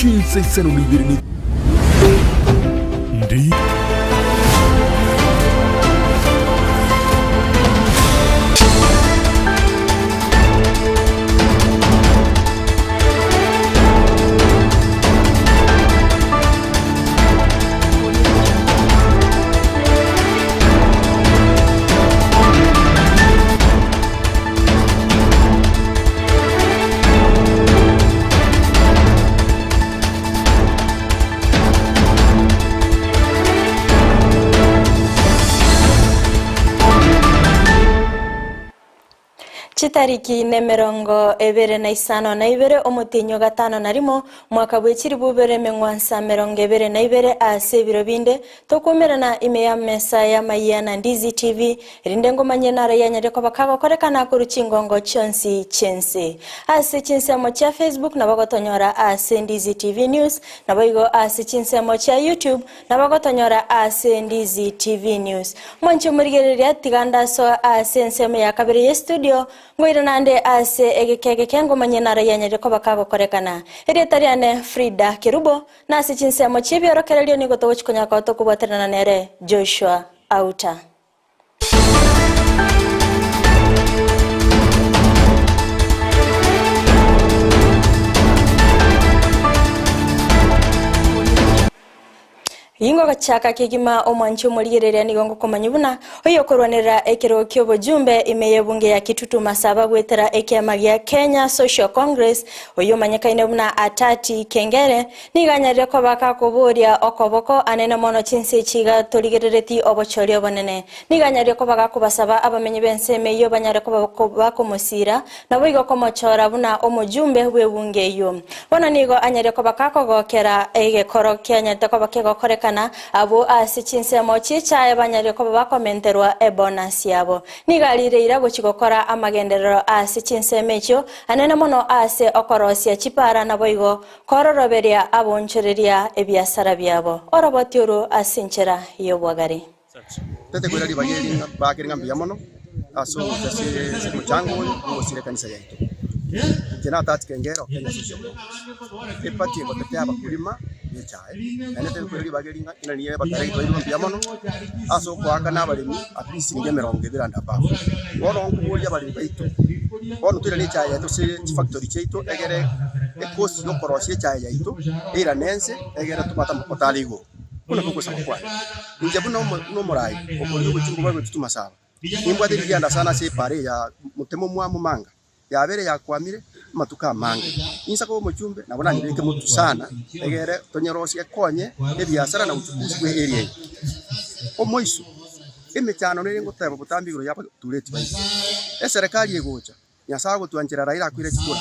Chinsa isano na ibere ne Ndi. Chitariki nemerongo ebere na isano na ibere omotienyi o gatano na rimo, mwaka bwe chilifu ibere emeng'wansa emerongo ebere na ibere ase ebiro binde, Tokwaumerana ime y'amesa y'amayia na Ndizi TV, erinde ngomanyie naro yanyare koba kagokorekana korwa chingongo chionsi chi'ense. Ase chinsemo chia Facebook nabo gotonyora ase Ndizi TV News, naboigo ase chinsemo chia YouTube nabo gotonyora ase Ndizi TV News. Mwanche omorigereria tiga ndasoa ase ensemo ya kabere ye studio Ngoira naende ase egeka egeke ngomanyie naro yanyarire koba kagokorekana. Erieta riane Frida Kerubo, Na ase chinsemo chi'ebiorokererio nigo togochia konyara koba tokobwaterana nere Joshua Auta. Ingogochaka kegima omwanchi omorigereria nigo ngokomanyia buna oyokorwanerera ekerogo ki'obojumbe ime y'ebunge ya Kitutu Masaba goetera ekiama gia Kenya Social Congress oyio omanyekaine buna Atati Kengere nigo anyarire koba gakoboria okoboko anene mono chinse echi iga torigerereti obochori obonene. Nigo anyarire koba gakobasaba abamenyi b'ensemo eyio banyare koba bakomosiira Naboigo komochora buna omojumbe bw'ebunge eyio. Bono nigo anyare koba kakogokera egekoro kianyarete koba kegokorekana, abwo ase chinsemo chi'echaye banyare koba bakomenterwa ebonus yabo. Nigo arire ira gochia gokora amagenderero ase chinsemo echio, anene mono ase okorosia chipara naboigo kororoberia abonchoreria ebiasara biabo. Oroboti orwo ase enchera y'obwagare. Tete koira ribaga eri ng'a bakere ng'a mbuya mono ase ogocha ase ase omochango oyo bw'ogosira ekanisa yaito. Inche natachia kengera o Kenya Social Congress, eparty egotetea abakulima ba echae, naende tari koira ribaga eri ng'a inani abatariki twairwe mbuya mono ase okoakana abaremi at least siringi emerongo ebere and above. Bono nkoboria abaremi baito, bono toirane echae yaito ase chifactory chiaito egere ecost ya okorosia echae yaito eirane ense egere tobwate amakoto are igoro. Buna kogosaba kwane, inche buna omoraai okoria obochungu bwa gotutu masaba, nimbwate rigianda sana ase epaara eye ya motemo mwa momanga, yabeire yakwamire amatuko amange. Insa koba omochumbe, nabo nanyebeke motu sana, egere tonyerosie ekonye ebiasara na uchukuzi bwe area eye. Omoiso, emechando nere ngoteba botambe igoro y'abatureti baito. Eserekari egocha, Nyasae agotwanchera Raila akoire chikura,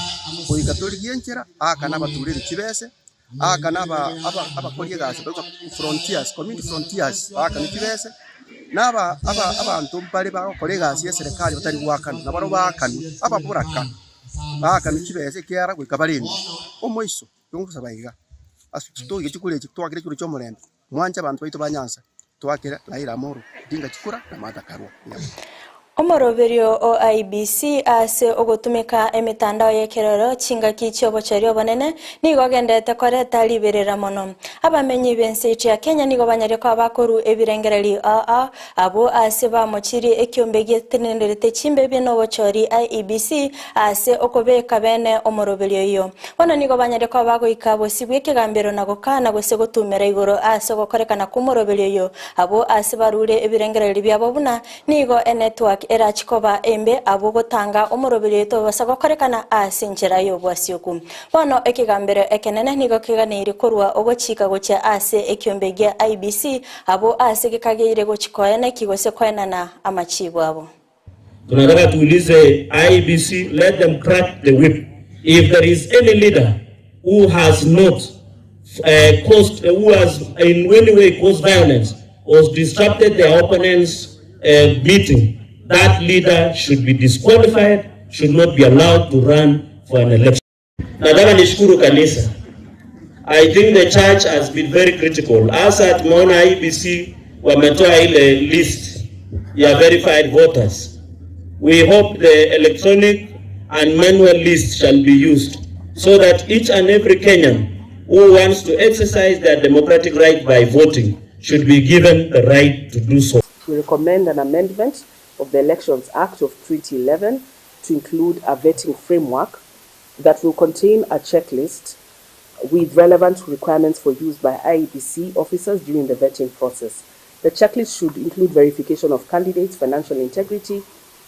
goika torigie enchera aakane abatureti chibese, Aakane abakori egasi baigwa frontiers, community frontiers baakane chibese, na abanto mbare bagokora egasi ya eserekari batari goakanwa, nabarabwo baakanwe, ababoraka baakanwe chibesa ekiagera goika barendwe. Omoiso togosaba iga, ase toige chikura echi twakire chikura chia omorembe, mwanche abanto baito ba Nyanza, twakere Raila Amolo Odinga chikura na Martha Karua. Omoroberio o IEBC ase ogotumeka emetandao y'ekerero chingaki chi'obochori obonene nigo ogenderete koreta riberera mono. Abamenyi b'ense yaito ya Kenya nigo banyaire koba bakorwa ebirengererio ao ao abwo ase bamochirie ekiombe getenenderete chimbebi n'obochori IEBC ase okobeka bene omoroberio oyio. Bono nigo banyaire koba bagoika bosio bw'ekegambero na gokana gose gotumera igoro ase ogokorekana kw'omoroberio oyio abwo ase barure ebirengererio biabo buna Nigo enetwork erachi koba embe abwo gotanga omoroberi oito obasa gokorekana ase enchera y'obwasioku. Bono ekegambero ekenene nigo keganeirie korwa ogochika gochia ase ekiombe gia IEBC abwo ase gekageire gochi koeneki gose koenana amachibo abo. Tunataka tuulize IEBC let them crack the whip if there is any leader who has not caused, who has in any way caused violence or disrupted their opponent's meeting, that leader should be disqualified, should not be allowed to run for an election. Nataka nishukuru kanisa. I think the church has been very critical. Hasa tumeona IEBC wametoa ile list ya verified voters. We hope the electronic and manual list shall be used so that each and every Kenyan. who wants to exercise their democratic right by voting should be given the right to do so. We recommend an amendment of the Elections Act of 2011 to include a vetting framework that will contain a checklist with relevant requirements for use by IEBC officers during the vetting process. The checklist should include verification of candidates' financial integrity,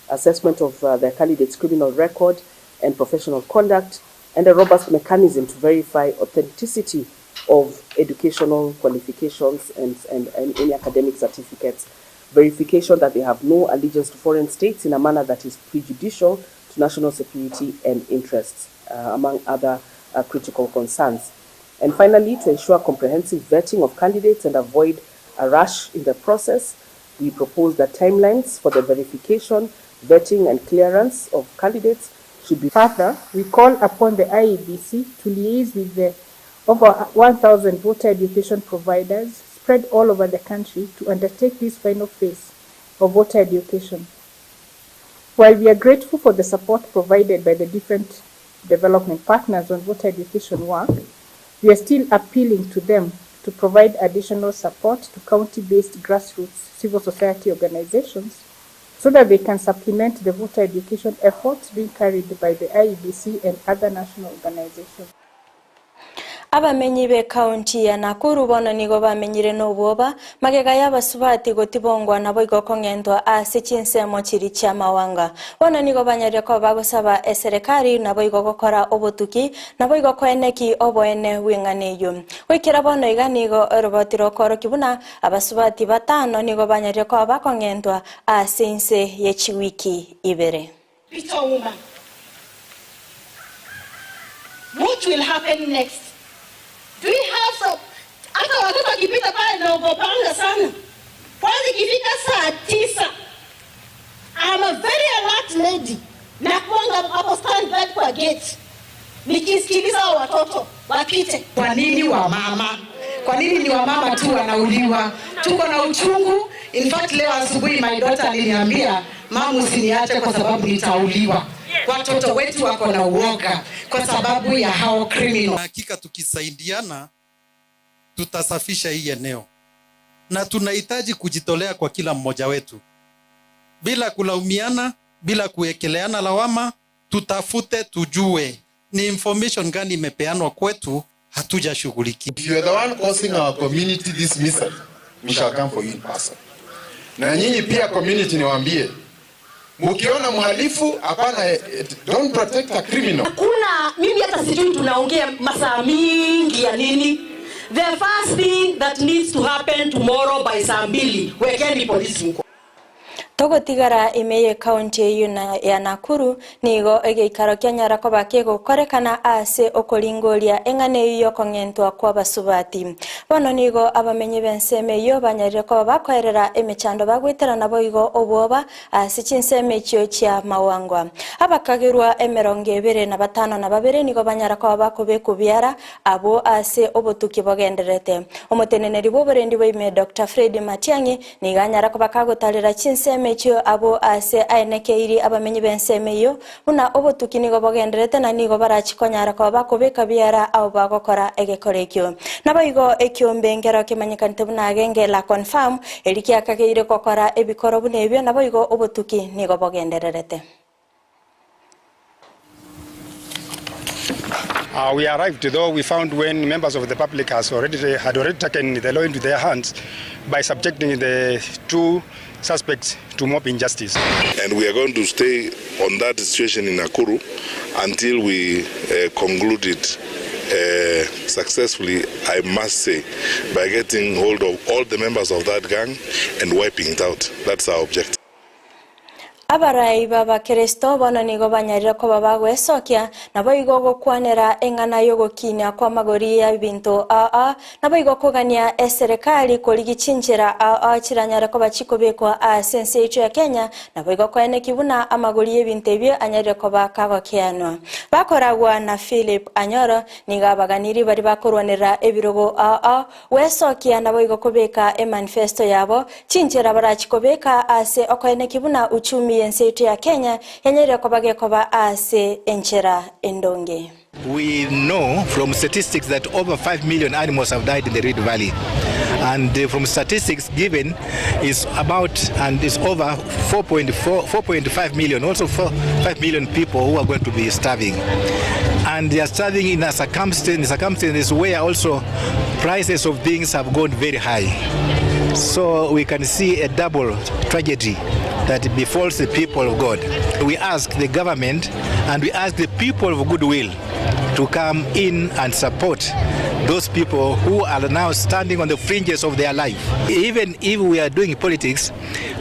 assessment of uh, their candidates' criminal record and professional conduct, and a robust mechanism to verify authenticity of educational qualifications and, and, and any academic certificates, verification that they have no allegiance to foreign states in a manner that is prejudicial to national security and interests, uh, among other uh, critical concerns. And finally, to ensure comprehensive vetting of candidates and avoid a rush in the process, we propose that timelines for the verification, vetting, and clearance of candidates should be. Further, we call upon the IEBC to liaise with the over 1,000 voter education providers spread all over the country to undertake this final phase of voter education. While we are grateful for the support provided by the different development partners on voter education work, we are still appealing to them to provide additional support to county-based grassroots civil society organizations so that they can supplement the voter education efforts being carried by the IEBC and other national organizations. Abamenyi b'ekaunti ya Nakuru bono nigo bamenyire n'obwoba magega y'abasubati gotibongwa nabo igo kong'entwa ase chinsemo chiri chia mawanga. Bono nigo banyarire koba bagosaba eserekari nabo igo gokora obotuki nabo igo koeneki oboene bw'eng'ana eywo. Goikera bono iga nigo oroboti rokoroki buna abasubati batano nigo banyarire koba bakong'entwa ase inse ye chiwiki ibere. Peter Ouma. What will happen next? Do we have some? Hata watoto wakipita pale naogopanga sana. Kwanza ikifika saa 9, I'm a very alert lady. Nakuanga hapo stand by kwa gate nikisikiliza hao watoto wapite. Kwa nini wamama? Kwa nini ni wamama tu wanauliwa? Tuko na uchungu. In fact, leo asubuhi my daughter aliniambia, mama, usiniache kwa sababu nitauliwa. Watoto wetu wako na uoga kwa sababu ya hao criminal. Hakika tukisaidiana tutasafisha hii eneo, na tunahitaji kujitolea kwa kila mmoja wetu bila kulaumiana, bila kuwekeleana lawama. Tutafute tujue ni information gani imepeanwa kwetu, hatujashughulikia. If you are the one causing our community this misery, we shall come for you in person. Na nyinyi pia community niwaambie, mkiona mhalifu hapana, don't protect a criminal. Hakuna, mimi hata sijui tunaongea masaa mingi ya nini. The first thing that needs to happen tomorrow by saa 2, wekeni polisi huko. Togotigara ime ekaunti eyu ya Nakuru nigo egeikaro kia nyara koba kegokorekana ase okoringoria eng'ana eyu yokong'entwa kwa basubati. Bono nigo abamenyi b'ensemo eyo banyarire koba bakoerera emechando bagwetera nabo igo obwoba ase chinsemo echio chia mawangwa. Abakagerwa 252 nigo banyara koba bakobekwa biara abo ase obotuki bogenderete. Omoteneneri bwa oborendi bwa ime Dr. Fred Matiang'i nigo anyara koba kagotarera chinsemo echio abo ase aenekeiri abamenyi b'ensemo eyo buna obotuki nigo bogenderete na nigo barachikonyara koba bakobeka biara abo bagokora egekoro ekio. Nabo igo ekiombe nkero kemanyekanete buna agenge la confirm eri kiakageire gokora ebikoro buna ebio nabo igo obotuki nigo bogendererete. We arrived, though we found when members of the public had already taken the law into their hands by subjecting the two suspects to mob injustice. And we are going to stay on that situation in Nakuru until we conclude it successfully, I must say, by getting hold of all the members of that gang and wiping it out. That's our objective. Abarai b'abakristo bono nigo banyarire koba bagwesokia nabo igo gokwanera eng'ana yogokinya kwa magori ya ebinto aa nabo igo kogania eserekari korigichinchera aa chiranyare koba chikobekwa ase ense yaito ya Kenya nabo igo koeneki buna amagori y'ebinto ebio anyarire koba kagokeanwa. Bakoragwa na Philip Anyoro nigo abaganiri bari bakorwanera ebirogo aa wesokia nabo igo kobeka emanifesto yabo chinchera barachikobeka ase okoeneki buna uchumi ense yetu ya Kenya yanyarire koba gekoba ase enchera endonge. We know from statistics that over 5 million animals have died in the Rift Valley and from statistics given is about and is over 4.4 4.5 million also 4, 5 million people who are going to be starving and they are starving in a circumstance, circumstances where also prices of things have gone very high so we can see a double tragedy that befalls the people of God. We ask the government and we ask the people of goodwill to come in and support those people who are now standing on the fringes of their life. Even if we are doing politics,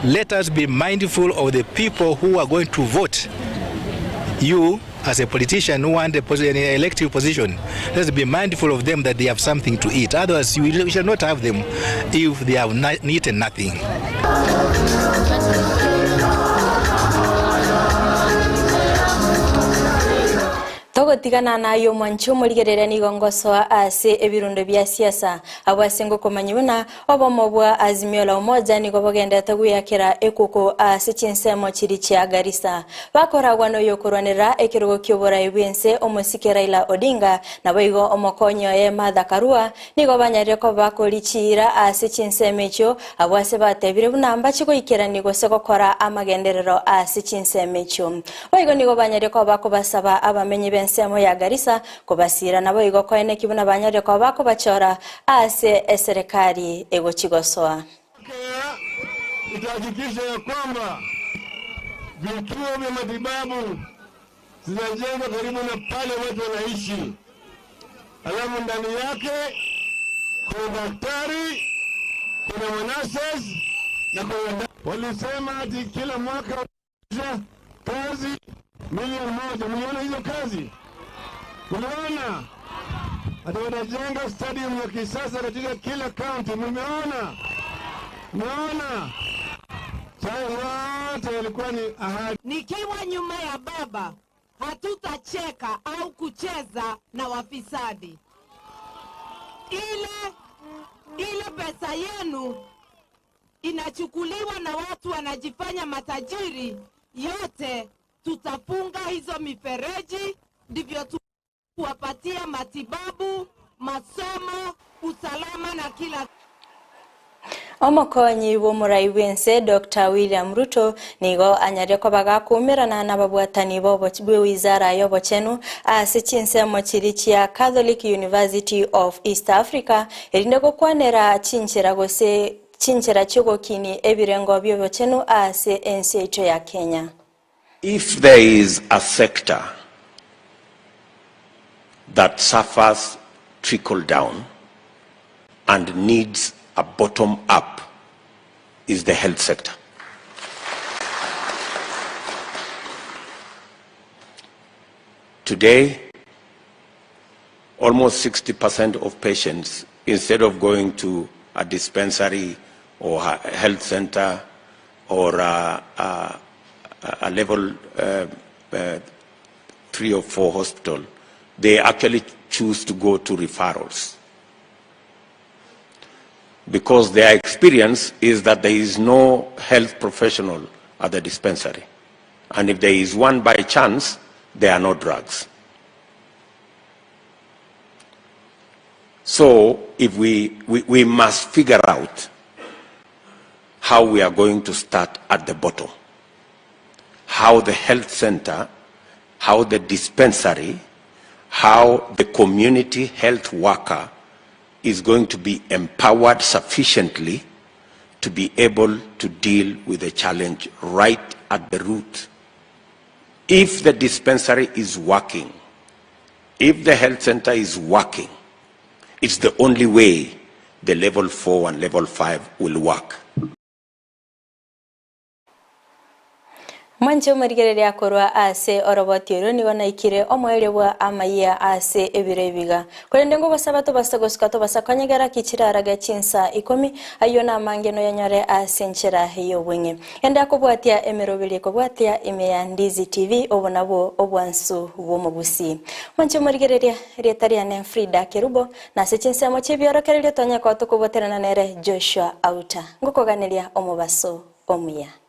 let us be mindful of the people who are going to vote you as a politician who want a an elective position, let's be mindful of them that they have something to eat. Otherwise, we shall not have them if they have not eaten nothing. Togotigana naye omwanchi omorigereria nigo ngosoa ase ebirundo bia siasa abwo ase ngokomanya buna obomo bwa Azimio la Umoja nigo bogendete gwiyakera ekuku ase chinsemo chiri chia Garissa. Bakoragwa noyo okorwanera ekerogo kia oborai bwense omosike Raila Odinga naboigo omokonyi oye Martha Karua nigo banyarire koba bakorichiira ase chinsemo echio abwo ase batebire buna mbachi goikerani gose gokora amagenderero ase chinsemo echio. Boigo nigo banyarire koba bakobasaba abamenyi b'ensemo ya Garissa kobasira naboigo koeneki buna banyarire koba bakobachora ase eserekari egochigosoa. Itahakikisha ya kwamba vituo vya matibabu zinajengwa karibu na pale watu wanaishi, alafu ndani yake kuna daktari, kuna nurses na kuna walisema ati kila mwaka kazi milioni moja. Mliona hizo kazi? Mliona ati watajenga stadium ya kisasa katika kila kaunti? Mmeona? Mmeona? Sasa yote yalikuwa ni ahadi. Nikiwa nyuma ya baba, hatutacheka au kucheza na wafisadi. Ile ile pesa yenu inachukuliwa na watu wanajifanya matajiri, yote tutafunga hizo mifereji, ndivyo tuwapatia matibabu, masomo, usalama na kila Omokonyi bw'omorai bwense Dr. William Ruto nigo anyarire koba gakuumerana n'ababwatani bw'ewizara y'obochenu ase chinsemo chiri chia Catholic University of East Africa erinde gokwanera chinchera gose chinchera chiogokini ebirengo by'obochenu ase ensi yaito ya Kenya. If there is a sector that suffers trickle down and needs a bottom up, is the health sector. Today, almost 60% of patients, instead of going to a dispensary or a health center or a, a, a level 3 or 4 hospital, they actually choose to go to referrals. Because their experience is that there is no health professional at the dispensary. And if there is one by chance, there are no drugs. So if we, we, we must figure out how we are going to start at the bottom. How the health center, how the dispensary, how the community health worker is going to be empowered sufficiently to be able to deal with the challenge right at the root. If the dispensary is working, if the health center is working, it's the only way the level 4 and level 5 will work. Mwanche omorigereria akorwa ase oroboti oro nigo naikire omoerio bwa amaiya ase ebiro ebiga korende ngogosaba tobasa gosuka tobasa konyegera kichiraraga chinsa 10 ayo namange noyanyore ase enchera y'obweng'e ende akobwatia emeroberi ekobwatia ime ya Ndizi TV obo nabwo obwansu bw'omobusi mwanche omorigereria rieta riane Frida Kerubo nase chinsemo chibiorokererio tonye kotokoboterana nere Joshua Auta ngokoganeria omobaso omuya.